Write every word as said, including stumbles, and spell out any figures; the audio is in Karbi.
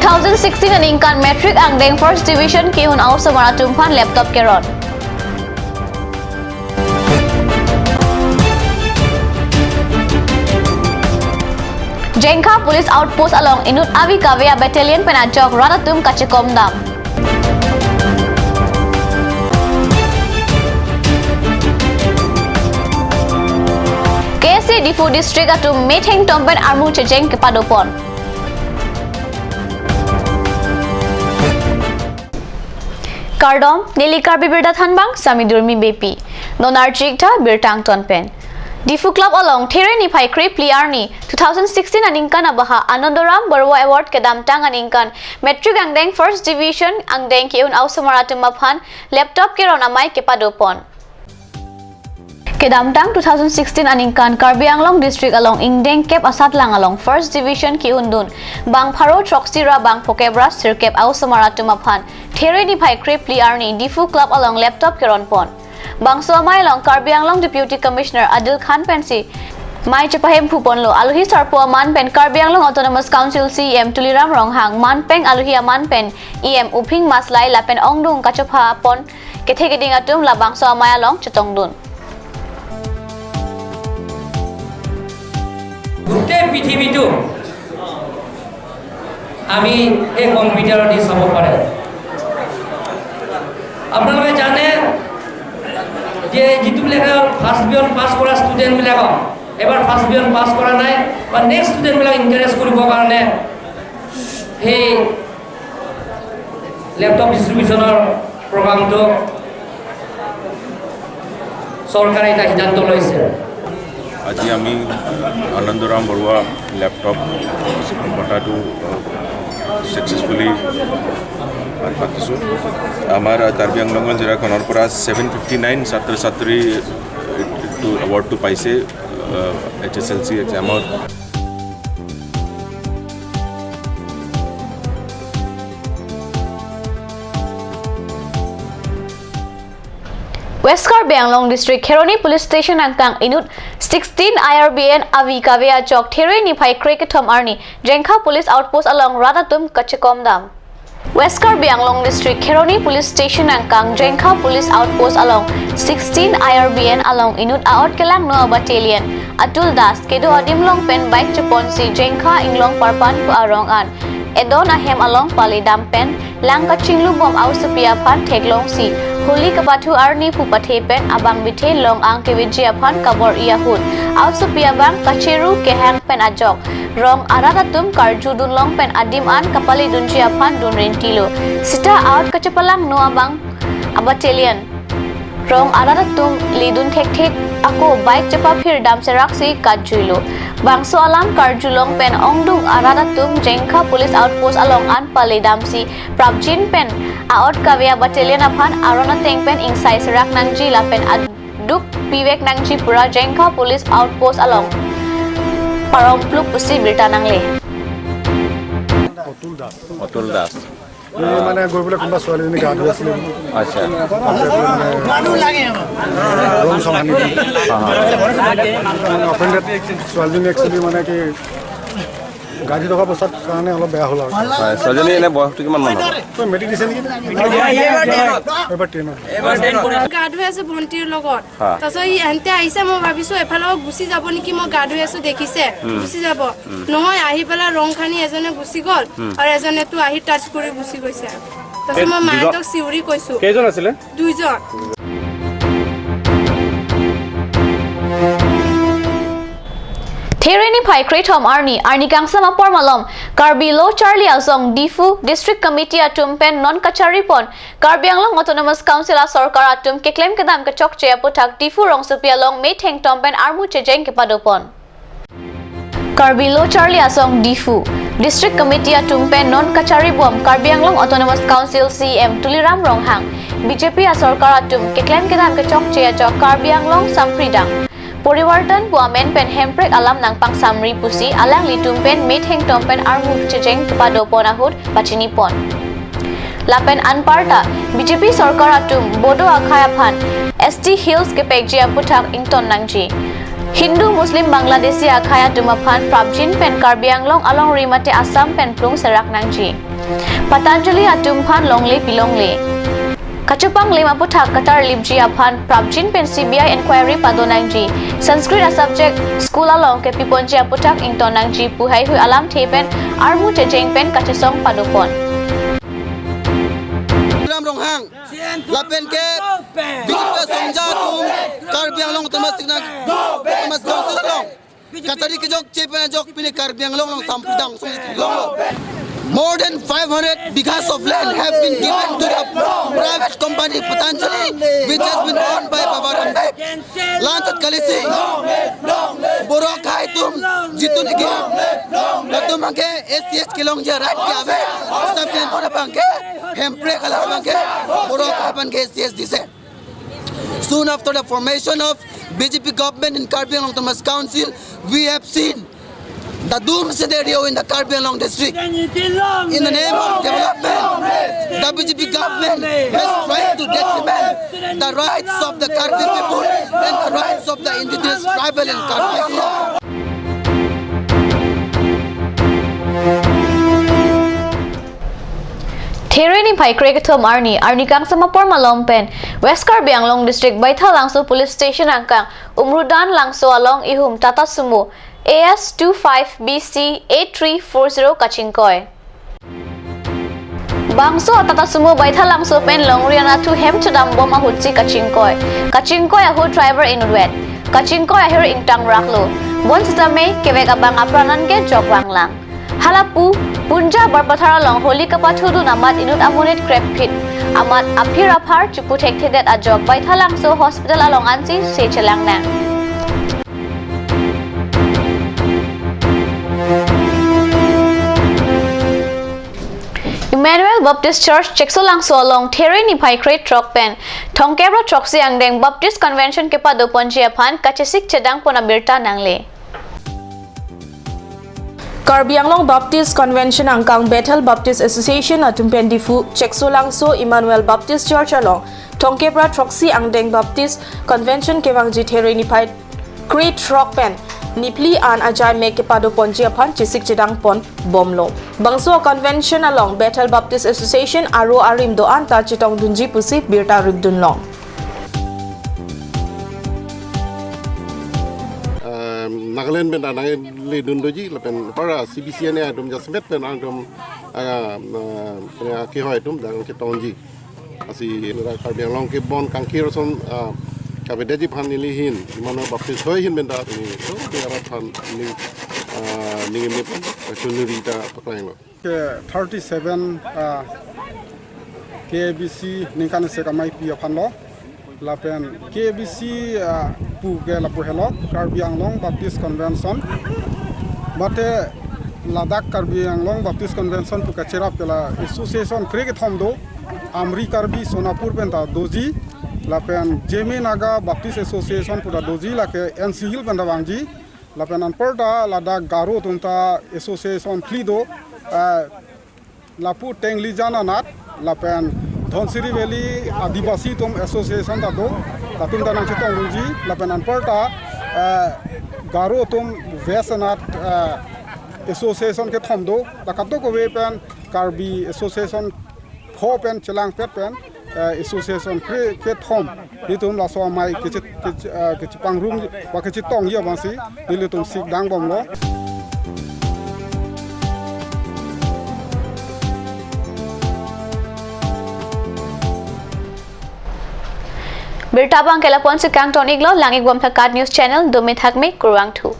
Two thousand sixteen aningkan matric angdeng first division ke-un a-osomar atum aphan laptop keron. Jengkha Police Outpost along inut avi kave a-battalion pen ajok rat atum kachekom dam. K S A Diphu District atum metheng tom pen armu checheng kepadopon. Kardom, neli Karbi Birta Thanbang, Sami Durmi Beypi. Non archik tha birta angton pen. Diphu Club along There niphai krephli arni two thousand sixteen aningkan abaha Anandoram Baruah Award kedamtang aningkan matric angdeng first division angdeng ke-un a-osomar atum aphan laptop keron amei kepadopon. Kedamtang two thousand sixteen aningkan Karbi Anglong District along ingdeng kep asatlang along first division ke-undun bang pharo throksi ra bang phokep ra sirkep a-osomar atum aphan There niphai krephli arni Diphu Club along laptop keronpon. Bangso amei along Karbi Anglong Deputy Commissioner Adil Khan pensi mei chepahemphuponlo. Alohi sarpo aman pen Karbi Anglong Autonomous Council C E M Tuliram Ronghang, manpeng alohi aman pen E M Uphing Maslai lapen ongdung kachopha pon kethe keding atum labangso amei along chetongdun. গোটেই পৃথিৱীটো আমি এই কম্পিউটাৰ দি চাব পাৰে। আপোনালোকে জানে যে যিটোবিলাকে ফাৰ্ষ্ট ডিভিজন পাছ কৰা ষ্টুডেণ্টবিলাকক, এবাৰ ফাৰ্ষ্ট ডিভিজন পাছ কৰা নাই বা নেক্সট ষ্টুডেণ্টবিলাক এনকাৰেজ কৰিবৰ কাৰণে সেই লেপটপ ডিষ্ট্ৰিবিউচনৰ প্ৰগ্ৰামটো চৰকাৰে এটা সিদ্ধান্ত লৈছে। আজি আমি আনন্দৰাম বৰুৱা লেপটপ বঁটাটো ছাকচেছফুলি পাতিছোঁ। আমাৰ কাৰ্বি আংলং জিলাখনৰ পৰা ছেভেন ফিফটি নাইন ছাত্ৰ ছাত্ৰী এইটো এৱাৰ্ডটো পাইছে এইচ এছ এল চি এক্সামত। West Karbi Anglong District Kheroni Police Station angkang inut sixteen I R B N avi kave ajok There niphai krekethom arni Jengkha Police Outpost along rat atum kachekom dam. West Karbi Anglong District Kheroni Police Station angkang Jengkha Police Outpost along sixteen I R B N along inut a-ot kelangno a-battalion Atul Das kedo adim along pen bike cheponsi Jengkha Inglong Parpan pu arong an edon ahem along pale dam pen lang kachinglubom a-osopi aphan theklongsi Holi kapathu arni pu pathe pen abang bithe long-ang keveji aphan kabor-i ahut a-osopi abang kacheru kehang pen ajok rong arat atum karjudun long pen adim an kapaledunji aphan dun rentilo. Sita a-ot kachepalangno abang a-battalion rong arat atum ledun thekthe ako bike chepaphir dam seraksi katjuilo. Bangso alam karjulong pen ongdung arat atum Jengkha Police Outpost along an pale damsi prapjin pen a-ot kave a-battalion aphan aron ateng pen ingsai serak nangji lapen aduk pivek nangji pura Jengkha Police Outpost along parompluk pusi birta nangle. Atul Das. Atul Das. এই মানে গৈ পেলাই কোনোবা ছোৱালীজনী গা ধুই আছিলে। আচ্ছা। মানে ৰং চং সানি দি। হা, হা। মানে অফেণ্ডেড ছোৱালীজনী একচুৱেলি মানে কি গা ধুই থকা অৱস্থাত কাৰণে অলপ বেয়া হ'ল আৰু। হয়, ছোৱালীজনী এনে বয়সটো কিমান মান হ'ব? তই মেট্ৰিক দিছে নেকি? এইবাৰ টেনত। গা ধুই আছে ভণ্টিৰ লগত। হা। তাৰপিছত ই এনতে আহিছে, মই ভাবিছো এফালে গুচি যাব নেকি, মই গা ধুই আছো দেখিছে, হুম। গুচি যাব। হুম। নহয়, আহি পেলাই ৰং সানি এজনে গুচি গ'ল, হুম। আৰু এজনেতো আহি টাচ কৰি গুচি গৈছে। তাৰপিছত এই মই দুজন, মাহঁতক চিঞৰি কৈছো। কেইজন আছিলে? দুইজন। There niphai krethom arni, arni kangsam apor malom, Karbi Lo Charli Asong Diphu District Committee atum pen non kacharipon Karbi Anglong Autonomous Council a-sorkar atum keklem kedam kechokche aputhak Diphu rongsopi along metheng tom pen armu chejeng kepadopon. Karbi Lo Charli Asong Diphu District Committee atum pen non kacharibom Karbi Anglong Autonomous Council C E M Tuliram Ronghang, B J P a-sorkar atum keklem kedam kechokche ajok Karbi Anglong Sampridang Porivartan pu amen pen hemprek alam nangpangsamri pusi alanglitum pen metheng tom pen armu chejeng kepadopon ahut pachinipon. Lapen anparta B J P sorkar atum Bodo akhei aphan S T Hills kepekji aputhak ington nangji. Hindu, Muslim, Bangladeshi akhei atum aphan prapjin pen Karbi Anglong alongri mate Assam pen plung serak nangji. Patanjali atum aphan longle pilongle. Kachepanglim aputhak katarlipji aphan prapjin pen C B I inquiry pado nangji. Sanskrit a-subject school along kepiponji aputhak ington nangji pu heihui alamthe pen armu checheng pen kachesong padopon. Ram Ronghang, lapen ke B J P asongja atum, Karbi Anglong Autonomous District nang, Autonomous Council along kachari kejokche pen ajok pini Karbi Anglong along sampudang song long. More than five hundred bighas of land have been given to the private company Patanjali, which has been owned by Baba Ramdev. Lanchot kalisi, Boro akhei atum jitu niki, latum abangke S T S kelongji a-right ke ave. Seta pen Boro abangke, Hemprek alam abangke, Boro akhei aphan ke S T S dise. Soon after the formation of B J P government in Karbi Anglong Autonomous Council, we have seen the doom scenario in the Karbi Anglong district. In the name of development, the B J P government has tried to detriment the rights of the Karbi people and the rights of the indigenous tribal in Karbi Anglong. There niphai kre-kethom arni, arni kangsam apor malom pen West Karbi Anglong District Baithalangso Police Station angkang Umrudan Langso along ihum Tata Sumo A S two five B C eight three four zero kachingkoi. Bangso Tata Sumo Baithalangso pen longri anatthu hem chedambom ahutsi kachingkoi. Kachingkoi ahut driver inutvet. Kachingkoi ahir ingtang raklo. Bonsitame kevek abang apran an ke jok vanglang. Halapu, Punja Barpathar along holi kapathudun amat inut amonit krepphit. Amat aphir aphar chipu thekthedet ajok Baithalangso Hospital along ansi se chelang nang. Emmanuel Baptist Church Cheksolangso along there niphai kre-throk pen thomkep ra throksi angdeng Baptist Convention kepadoponji aphan kachesik chedangpon abirta nangle. Karbi Anglong Baptist Convention angkang Bethel Baptist Association atum pen Diphu Cheksolangso Emmanuel Baptist Church along thomkep ra throksi angdeng Baptist Convention kevangji there niphai kre-throk pen niphli an ajai mek kepadoponji aphan chesik chedangpon bomlo. Bangso convention along Bethel Baptist Association aro arim do-an ta chetongdunji pusi birta ripdunlong. Ah, Nagaland pen ta nangledun doji lapen para C B C N A atum jasemet pen atum, ah, ah, kehoi atum jang chetongji. Lasi nara Karbi Anglong kebon kangkir ason, ah, kavedeji aphan neli ahin, Emmanuel Baptist ahoi ahin pen ta neli, so, biara aphan neli, ah, neli neli pun, ah, chunuri ta paklanglo. Ke thirty-seven, ah, K A B C ningkan isi amei pi aphanlo. Lapen K A B C, ah, pu ke lapu helo, Karbi Anglong Baptist Convention. Mate ladak Karbi Anglong Baptist Convention pu kacherap ke la association kre-kethom do, Amri Karbi Sonapur pen ta doji, lapen Zeme Naga Baptist Association pu ta doji, lake N C Hill pen ta vangji, lapen anparta ladak Garo atum ta association phli do, ah, lapu Tenglijan anat, lapen Dhansiri Valley Adivasi atum association ta do, latum ta nangchetongdunji, lapen anparta, eh, Garo atum West anat, eh, association kethom do, la kadokave pen Karbi association pho pen chelangpet pen, eh, association kre-, kethom. Nelitum laso amei keche-, keche-, eh, kechepangrum, ba kechetongji abangsi nelitum sikdang bomlo. Birta abang ke lapu-ansi kangton-iklo, lang-ik bom tha KAT News Channel, dome thakme, kurvangthu.